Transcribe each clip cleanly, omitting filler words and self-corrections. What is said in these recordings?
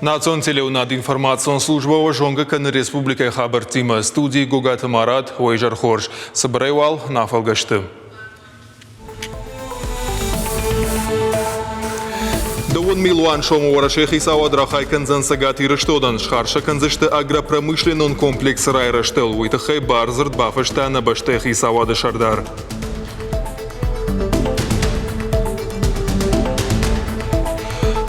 Национ телеуынад информацион службӕ уӕ зонгӕ кӕны республикӕйы хабӕрттимӕ. Студийы Гогаты Марат, уӕ изӕр хорз. Цыбырӕй уал нӕ афӕлгӕсты. Дыууын милуан сомы Уӕрӕсейы хицауад рахай кӕндзӕн Цӕгат Ирыстонӕн, схарсӕ кӕндзысты агропромышленнон комплексы райрӕзтыл. Уый тыххӕй бардзырд бафыста нӕ бӕстӕйы хицауады сӕрдар.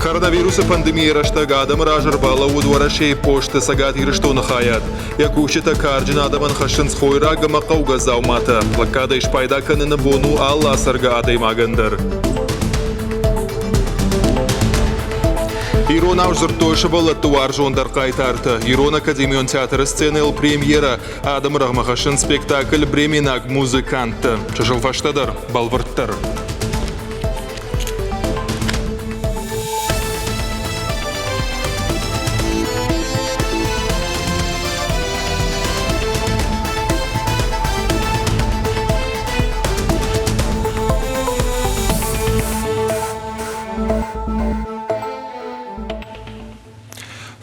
Коронавирусы пандемийы рӕстӕг адӕмы раз ӕрбалӕууыд Уӕрӕсейы посты Цӕгат Ирыстоны хайад. Йӕ кусджытӕ карджын адӕмӕн хӕссынц хойраг ӕмӕ хъӕугӕ дзауматӕ. Лӕггадӕй спайда кӕныны бон у алы ацӕргӕ адӕймагӕн дӕр. Иронау сдзырдтой сывӕллӕтты уарзондӕр хъайтартӕ. Ирон академион театры сценӕйыл премьерӕ Адӕмы рӕгъмӕ хӕссынц спектакль «Бременаг музыканттӕ». Чысыл фӕстӕдӕр, бӕлвырддӕр.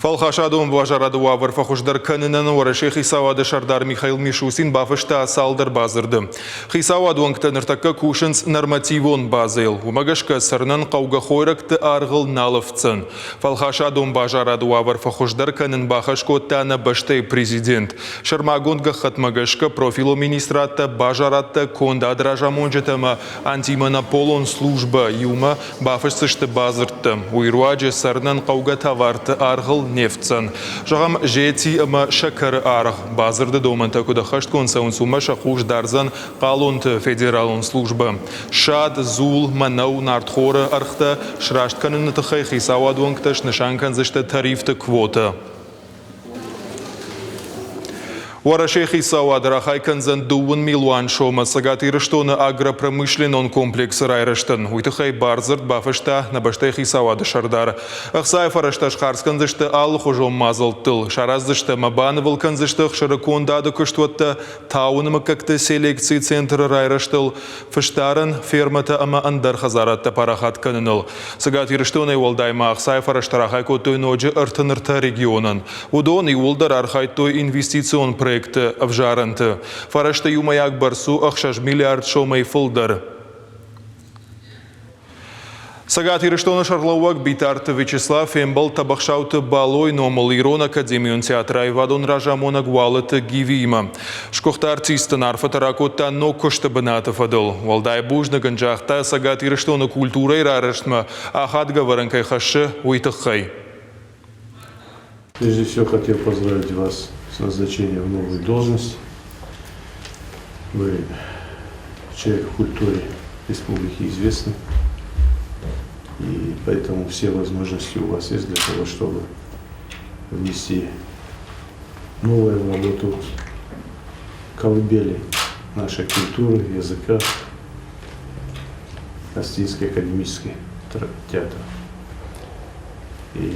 Фӕлхасадон базарады уавӕр фӕхуыздӕр кӕнынӕн Уӕрӕсейы хицауады сӕрдар Михаил Мишустин бафыста цалдӕр бадзырды. Хицауад уӕнгтӕ ныртӕккӕ кусынц нормативон базӕйыл. Уымӕ гӕсгӕ цӕрынӕн хъӕугӕ хойрӕгты аргъыл нал ӕфтдзӕн. Фӕлхасадон базарады уавӕр фӕхуыздӕр кӕнын бахӕс кодта нӕ бӕстӕйы президент. Сӕрмагонд гӕххӕтмӕ гӕсгӕ профилон министрадтӕ, базарадтӕ, кондад разамонджытӕ ӕмӕ антимонополон службӕ иумӕ Бафысдзысты бадзырдтӕ. Уый руаджы цӕрынӕн хъӕугӕ товарты аргъыл не фтдзӕн. Зӕгъӕм, зети ӕмӕ сӕкӕры аргъ. Бадзырды домӕнтӕ куыд ӕххӕстгонд цӕуынц, уымӕ сӕ хъус дардзӕн хъалонты федералон службӕ. Ссад, дзул, мӕнӕу, нартхоры ӕргътӕ сраст кӕныны тыххӕй хицауад уӕнгтӕ снысан кӕндзысты тарифты квотӕ. Уӕрӕсейы хицауад рахай кӕндзӕн дыууын милуан сомы Цӕгат Ирыстоны агропромышленнон комплексы райрӕзтӕн. Уый тыххӕй бардзырд бафыста нӕ бӕстӕйы хицауады сӕрдар. Ӕхцайы фӕрӕзтӕ схардз кӕндзысты алыхуызон мадзӕлттыл. Сараздзысты ӕмӕ банывыл кӕндзысты ӕхсыры кондады куыстуӕттӕ, тауыны мыггӕгты селекцийы центры райрӕзтыл, фысдарӕн фермӕтӕ ӕмӕ ӕндӕр хӕдзарадтӕ парахат кӕныныл. Цӕгат Ирыстонӕй уӕлдай ма ӕхцайы фӕрӕзтӕ рахай кодтой ноджы 33 регионӕн. Уыдон иууылдӕр архайдтой инвестицион проектты ӕвзарӕнты. Фӕрӕзты иумӕйаг бӕрц у 6 миллиард сомӕй фылдӕр. Цӕгат Ирыстоны сӕргълӕууӕг Битарты Вячеслав фембӕлд Тӕбӕхсауты Балойы номыл Ирон академион театры аивадон разамонӕг Уалыты Гивиимӕ. Сгуыхт артист ын арфӕтӕ ракодта ног куысты бынаты фӕдыл. Уӕлдай бузныг ын загъта Цӕгат Ирыстоны культурӕйы райрӕзтмӕ ахадгӕ ӕвӕрӕн кӕй хӕссы, уый тыххӕй. Прежде всего хотел поздравить вас с назначением в новую должность. Вы человек в культуре республики известный. И поэтому все возможности у вас есть для того, чтобы внести новое в работу колыбели нашей культуры, языка, Остинский академический театр. И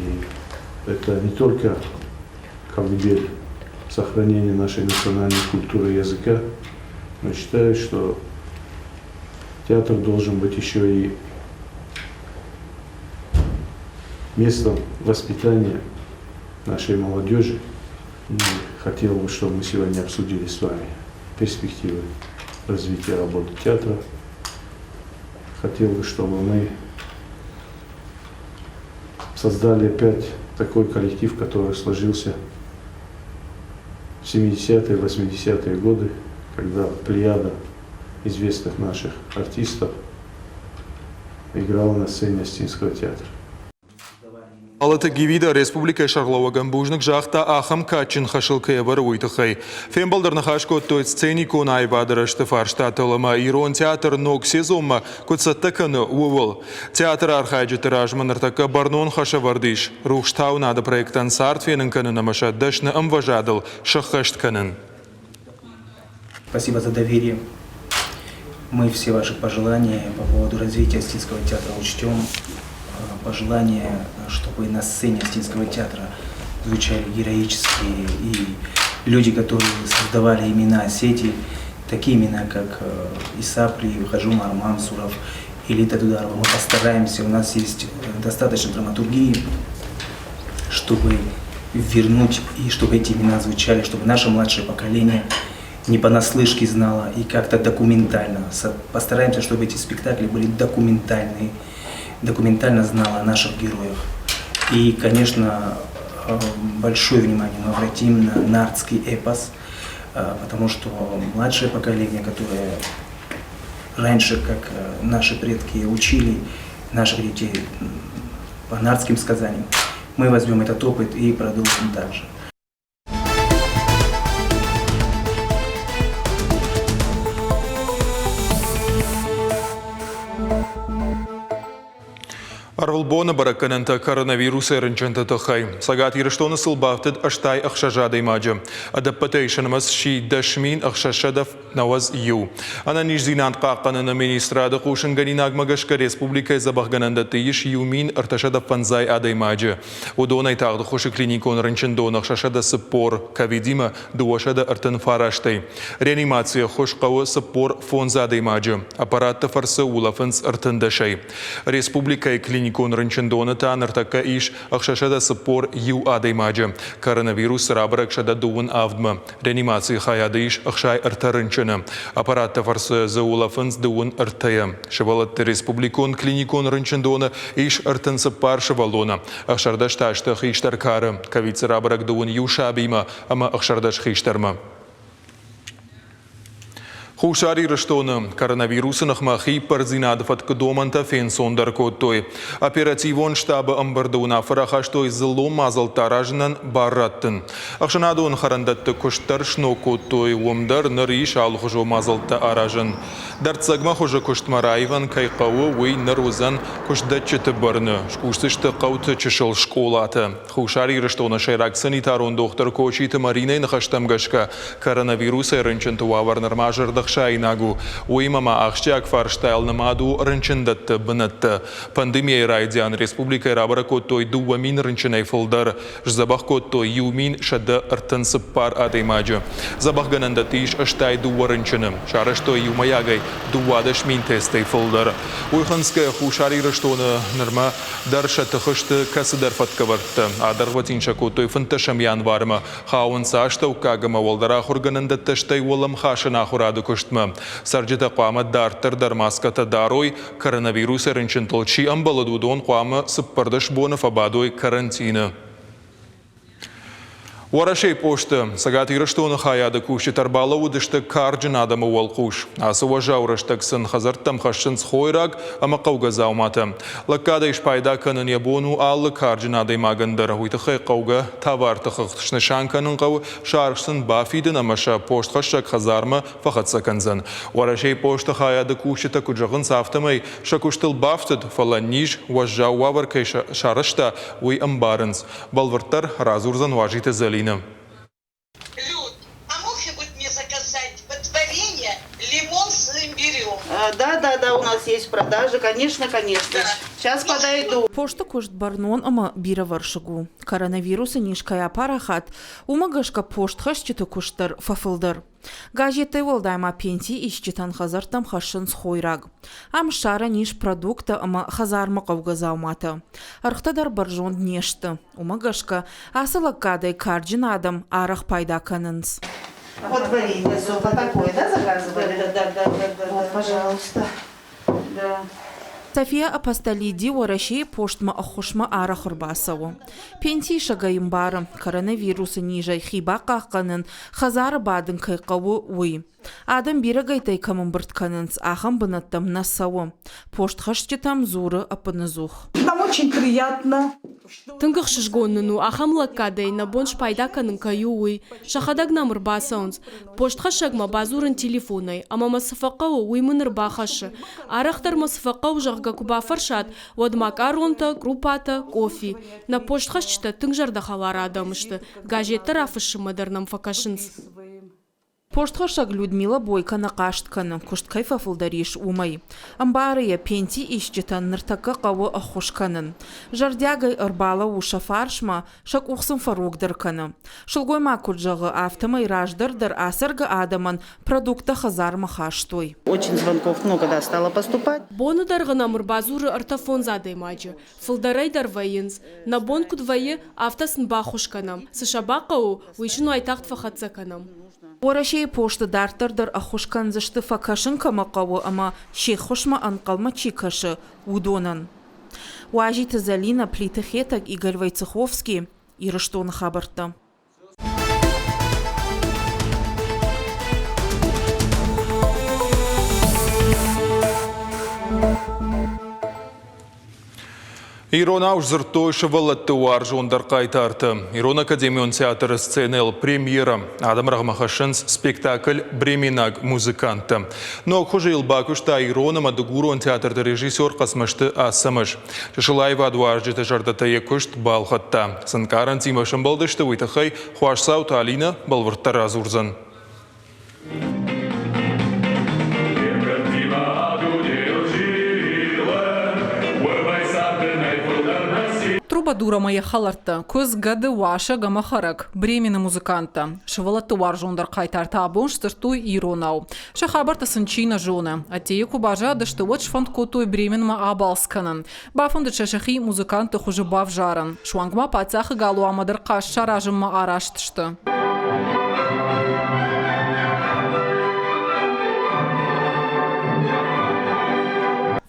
это не только колыбель сохранения нашей национальной культуры и языка, но считаю, что театр должен быть еще и местом воспитания нашей молодежи. И хотел бы, чтобы мы сегодня обсудили с вами перспективы развития работы театра. Хотел бы, чтобы мы создали опять такой коллектив, который сложился в 70-е, 80-е годы, когда плеяда известных наших артистов играла на сцене Остинского театра. Алаты Гиви республикӕйы сӕргълӕууӕгӕн бузныг загъта ахӕм кадджын хӕсыл кӕй ӕвӕры, уый тыххӕй. Фембӕлд ӕрныхас кодтой сценикон аивады рӕзты фарстатыл ӕмӕ ирон театр ног сезонмӕ куыд цӕттӕ кӕны, ууыл. Театры архайджыты размӕ ныртӕккӕ бӕрнон хӕс ӕвӕрд ис рухстауынады проектӕн цард фенын кӕнын ӕмӕ сӕ дӕсны ӕмвӕзадыл сӕххӕст кӕнын. Спасибо за доверие. Мы все ваши пожелания по поводу развития Остинского театра учтем. Пожелания, чтобы на сцене Остинского театра звучали героические и люди, которые создавали имена Осетии, такие имена, как Иса Плиев, Хажумар Мамсуров, Элита Дударова. Мы постараемся, у нас есть достаточно драматургии. чтобы вернуть и чтобы эти имена звучали, чтобы наше младшее поколение не понаслышке знало и как-то документально. Постараемся, чтобы эти спектакли были документальные, документально знала о наших героях. И, конечно, большое внимание мы обратим на нартский эпос, потому что младшее поколение, которое раньше, как наши предки учили наших детей по нартским сказаниям, мы возьмем этот опыт и продолжим также. Ӕрвылбоны бӕрӕггӕнӕнтӕ коронавирусӕй рынчынты тыххӕй. Цӕгат Ирыстоны сыл бафтыд 86 адӕймаджы. Ӕдӕппӕтӕй сӕ нымӕц сси 10 691. Ӕнӕниздзинад хъахъхъӕныны министрады хъусынгӕнинагмӕ гӕсгӕ республикӕйы дзӕбӕхгӕнӕндӕтты ис 1350 адӕймаджы. Уыдонӕй тагъд ӕххуысы клиникон рынчындоны 640, ковидимӕ 239-ӕй. Реанимацийы ӕххуыс хъӕуы 45 адӕймаджы. Аппаратты фӕрцы улӕфынц 13-ӕй. Республикӕйы клиникон рынчындоны та ныртӕккӕ ис 641 адӕймаджы. Коронавирус рабӕрӕг 127-мӕ. Реанимацийы хайады ис 63 рынчыны. Аппаратты фӕрцы дзы улӕфынц 33-йӕ. Сывӕллӕтты республикон клиникон рынчындоны ис 34 сывӕллоны. 16 та сты хистӕр кары. Ковид дзы рабӕрӕг 21 сабимӕ ӕмӕ 16 хистӕрмӕ. Хуссар Ирыстоны коронавирусы ныхмӕ хииппӕрддзинады фӕткы домӕнтӕ фенцондӕр кодтой. Оперативон штабы ӕмбырды уынаффӕ рахастой дзыллон мадзӕлттӕ аразынӕн бар раттын. Ӕхсӕнадон хӕрӕндӕтты куыст дӕр сног кодтой, уым дӕр ныр ис алыхуызон мадзӕлттӕ аразын. Дӕрддзӕгмӕ хуызы куыстмӕ раивӕн кӕй хъӕуы, уый ныр уыдзӕн куыстдӕтджыты бӕрны. Скусдзысты хъӕуты чысыл скъолаты. Хуссар Ирыстоны сӕйраг санитарон дохтыр Кочиты Маринӕйы ныхӕстӕм гӕсгӕ, коронавирусӕй рынчынты уавӕр нырма зӕрдӕхсаинаг у. Уыимӕ ма ахсджиаг фарстайыл нымад у рынчындӕтты бынӕттӕ. Пандемийӕйы райдиан республикӕйы рабӕрӕг кодтой 2000 рынчынӕй фылдӕр, сдзӕбӕх кодтой 1134 адӕймаджы. Дзӕбӕхгӕнӕндӕтты ис 82 рынчыны, сарӕзтой иумӕйагӕй 12 мин тестӕй фылдӕр. Уый хынцгӕйӕ Хуссар Ирыстоны нырмӕ дӕр сӕ тыхы сты кӕцыдӕр фӕткӕвӕрдтӕ. Адӕргъвӕтин сӕ кодтой 15 январмӕ. Хауынц астӕуккаг ӕмӕ уӕлдӕр ахуыргӕнӕндӕттӕ, стӕй уӕлӕмхасӕн ахуырады куыстмӕ. Цӕрджытӕ хъуамӕ дарддӕр дӕр маскӕтӕ дарой, коронавирусы рынчынтыл чи ӕмбӕлыд, уыдон хъуамӕ 14 боны фӕбадой карантины. Уӕрӕсейы посты Цӕгат Ирыстоны хайады кусджытӕ ӕрбалӕууыдысты карджын адӕмы уӕлхъус. Ацы уӕззау рӕстӕг сын хӕдзӕрттӕм хӕссынц хойраг ӕмӕ хъӕугӕ дзауматӕ. Лӕггадӕй спайда кӕнын йӕ бон у алы карджын адӕймагӕн дӕр. Уый тыххӕй хъӕугӕ товарты хыгъд снысан кӕнын хъӕуы, сӕ аргъ сын бафидын ӕмӕ сӕ постхӕссӕг хӕдзармӕ фӕхӕццӕ кӕндзӕн. Уӕрӕсейы посты хайады кусджытӕ куыд зӕгъынц, афтӕмӕй сӕ куыстыл бафтыд, фӕлӕ низ уӕззау уавӕр кӕй сарӕзта, уый ӕмбарынц. Бӕлвырддӕр радзурдзӕн Уазиты Зӕлинӕ. Люд, а мог бы мне заказать под варенье лимон с имбирем? Да, да, да, у нас есть в продаже, конечно, конечно. Да. Сейчас подойду. Посты куыст бӕрнон ӕмӕ бирӕвӕрсыг у. Коронавирусы низ кӕй апарахат, уымӕ гӕсгӕ постхӕсджыты куыст дӕр фӕфылдӕр. Газеттӕй уӕлдай ма пенси исджытӕн хӕдзӕрттӕм хӕссынц хойраг. Ам ссарӕн ис продукттӕ ӕмӕ хӕдзармӕ хъӕугӕ дзауматӕ. Ӕргътӕ дӕр бӕрзонд не сты. Уымӕ гӕсгӕ ацы лӕггадӕй карджын адӕм арӕх пайда кӕнынц. Вот варенье, вот такое, да, заказывали? Да, да, да, да, да. Вот, пожалуйста. Да. София Апостолиди Уӕрӕсейы постмӕ ӕххуысмӕ арӕх ӕрбацӕуы. Пенсиисӕгӕй ӕмбары, коронавирусы низӕй хи бахъахъхъӕнын, хӕдзары бадын кӕй хъӕуы, уый. Адӕм бирӕгӕйттӕй кӕм ӕмбырд кӕнынц, ахӕм бынӕттӕм нӕ цӕуы. Постхӕсджытӕм дзуры ӕппынӕдзух. Нам очень приятно. Тынг ӕхсызгон нын у, ахӕм лӕггадӕй нӕ бон спайда кӕнын кӕй у, уый. Сӕхӕдӕг нӕм ӕрбацӕуынц. Постхӕссӕгмӕ бадзурын телефонӕй, ӕмӕ мӕ цы фӕхъӕуы, уый мын ӕрбахӕссы. Арӕхдӕр мӕ цы фӕхъӕуы, зӕгъгӕ, куы бафӕрсат, уӕд макъаронтӕ, крупатӕ, къофи. Нӕ постхӕсджытӕ тынг зӕрдӕхӕлар адӕм сты, газеттӕ рафыссынмӕ дӕр нӕм фӕкӕсынц. Постхӕссӕг Людмила Бойко нӕ хъаст кӕны, куыст кӕй фӕфылдӕр ис, уымӕй. Ӕмбары йӕ, пенси исджытӕн ныртӕккӕ хъӕуы ӕххуыс кӕнын. Зӕрдиагӕй ӕрбалӕууы сӕ фарсмӕ, сӕ къух сын фӕрогдӕр кӕны. Сылгоймаг куыд зӕгъы, афтӕмӕй раздӕр дӕр ацӕргӕ адӕмӕн продукттӕ хӕдзармӕ хастой. Очень звонков много да, стало поступать. Боны дӕргъы нӕм ӕрбадзуры ӕртӕ-фондз адӕймаджы. Фылдӕрӕй дӕр вӕййынц. Нӕ бон куыд вӕййы, афтӕ сын баххуыс кӕнӕм. Цы сӕ бахъӕуы, уый сын уайтагъд фӕхӕццӕ кӕнӕм. Уӕрӕсейы посты дарддӕр дӕр ӕххуыс кӕндзысты, фӕкӕсын кӕмӕ хъӕуы ӕмӕ се ххуысмӕ ӕнхъӕлмӕ чи кӕсы, уыдонӕн. Уазиты Зӕлинӕ, Плиты Хетӕг, Игорь Войцеховский, Ирыстоны хабӕрттӕ. Иронау сдзырдтой сывӕллӕтты уарзондӕр хъайтартӕ. Ирон академион театры сценӕйыл премьерӕ. Адӕм рӕгъмӕ хӕссынц спектакль «Бременаг музыканттӕ». Ног хуызы йыл бакуыста ирон ӕмӕ дыгурон театрты режиссер Хъӕцмӕзты Ацӕмӕз. Чысыл аивадуарзджыты зӕрдӕтӕ йӕ куыст балхӕдта. Цы нкъарӕнтимӕ сӕмбӕлдысты, уый тыххӕй Хуасдзауты Алинӕ бӕлвырддӕр радзурдзӕн. Трубадур ӕмӕ йӕ хӕлӕрттӕ, куыдз, гӕды, уасӕг ӕмӕ хӕрӕг, Бремены музыканттӕ. Сывӕллӕтты уарзондӕр хъайтартӕ абон сдзырдтой иронау. Сӕ хабӕрттӕ сын чи нӕ зоны. Ӕддейы куы баззадысты, уӕд сфӕнд кодтой Бременмӕ абалц кӕнын. Бафӕндыд сӕ сӕхи музыкантты хуызы бавзарын. Суанг ма паддзахы галуанмӕ дӕр хъазт саразынмӕ араст сты.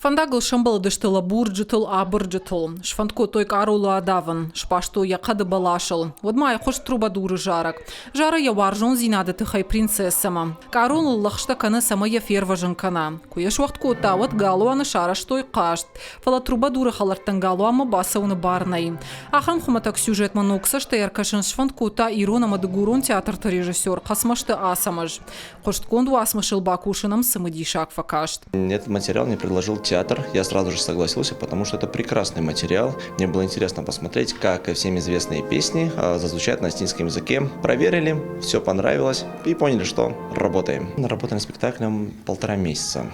Фӕндагыл сӕмбӕлдысты лӕбурджытыл, абырджытыл. Сфӕнд кодтой къаролы адавын. Сбастой йӕ хъӕды бӕласыл. Уӕдмӕ айхъуыст трубадуры зарӕг. Зары йӕ уарзондзинады тыххӕй принцессӕмӕ. Къаролыл лӕгъстӕ кӕны, цӕмӕй йӕ фервӕзын кӕна. Куы йӕ суӕгъд кодта, уӕд галуаны сарӕзтой хъазт. Фӕлӕ трубадуры хӕлӕрттӕн галуанмӕ бацӕуыны бар нӕй. Ахӕм хуымӕтӕг сюжетмӕ ног цӕстӕй ӕркӕсын сфӕнд кодта ирон ӕмӕ дыгурон театрты режиссер Хъӕцмӕзты Ацӕмӕз. Хъуыстгонд уацмысыл бакусын ӕм цымыдисаг фӕкаст. Этот материал мне предложил театр. Я сразу же согласился, потому что это прекрасный материал. Мне было интересно посмотреть, как всем известные песни зазвучат на осетинском языке. Проверили, все понравилось и поняли, что работаем. Работаем спектаклем полтора месяца.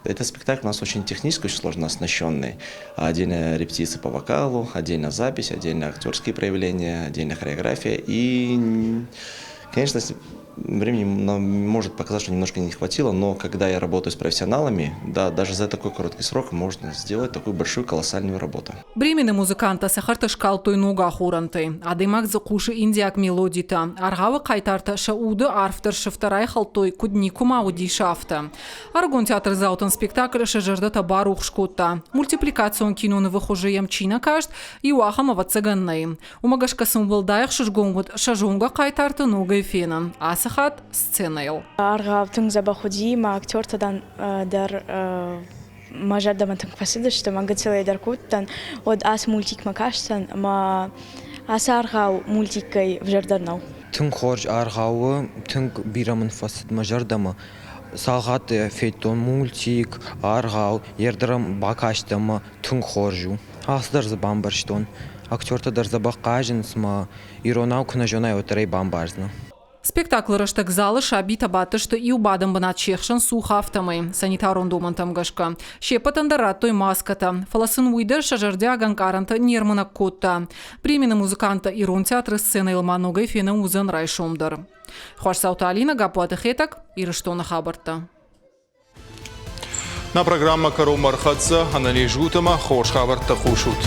Этот спектакль у нас очень технически, очень сложно оснащенный. Отдельно репетиции по вокалу, отдельно запись, отдельно актерские проявления, отдельно хореография. И, конечно, времени может показаться, что немножко не хватило, но когда я работаю с профессионалами, да, даже за такой короткий срок можно сделать такую большую колоссальную работу. Бремены музыканттӕ цӕхӕртӕ скалдтой ног ахорӕнтӕй. Адӕймаг дзы хъусы индиаг мелодитӕ. Аргъауы хъайтартӕ сӕ уды арфдӕр сыфтӕ райхӕлдтой, куыд никуыма уыдис, афтӕ. Ӕрыгон театрдзаутӕн спектакль сӕ зӕрдӕтӕ барухс кодта. Мультипликацион кинонывы хуызы йӕм чи нӕ каст, иу ахӕм ӕвӕццӕгӕн нӕй. Уымӕ гӕсгӕ сын уӕлдай ӕхсызгон уыд сӕ зонгӕ хъайтарты ногӕй фенын. Ацы хатт сценӕйыл. Аргъау тынг дзӕбӕх уыди, мӕ актертӕ дӕр мӕ зӕрдӕмӕ тынг фӕцыдысты, мӕ гыццылӕй дӕр куы уыдтӕн, уӕд ацы мультикмӕ кастӕн ӕмӕ ацы аргъау мультикӕй ӕвзӕрдӕр нӕу. Тынг хорз аргъау у, тынг бирӕ мын фӕцыд мӕ зӕрдӕмӕ. Цал хатты федтон мультик, аргъау, йе рдӕм бакастӕн ӕмӕ тынг хорз у. Алцыдӕр дзы бамбӕрстон. Актертӕ дӕр дзӕбӕх хъазынц ӕмӕ иронау куы нӕ зонай, уӕддӕр ӕй бамбардзынӕ. Спектаклы рӕстӕг залы сабитӕ бадтысты иу бадӕн бынат се хсӕн цух афтӕмӕй, санитарон домӕнтӕм гӕсгӕ. Се ппӕтӕн дӕр радтой маскӕтӕ, фӕлӕ сын уый дӕр сӕ зӕрдиаг ӕнкъарӕнтӕ не рмынӕг кодта. Бремены музыканттӕ ирон театры сценӕйыл ма ногӕй фенӕн уыдзӕн райсом дӕр. Хуасдзауты Алинӕ, Гаппуаты Хетӕг, Ирыстоны хабӕрттӕ. Нӕ программӕ кӕронмӕ ӕрхӕццӕ. Ӕнӕниз ут ӕмӕ хорз хабӕрттӕ хъусут.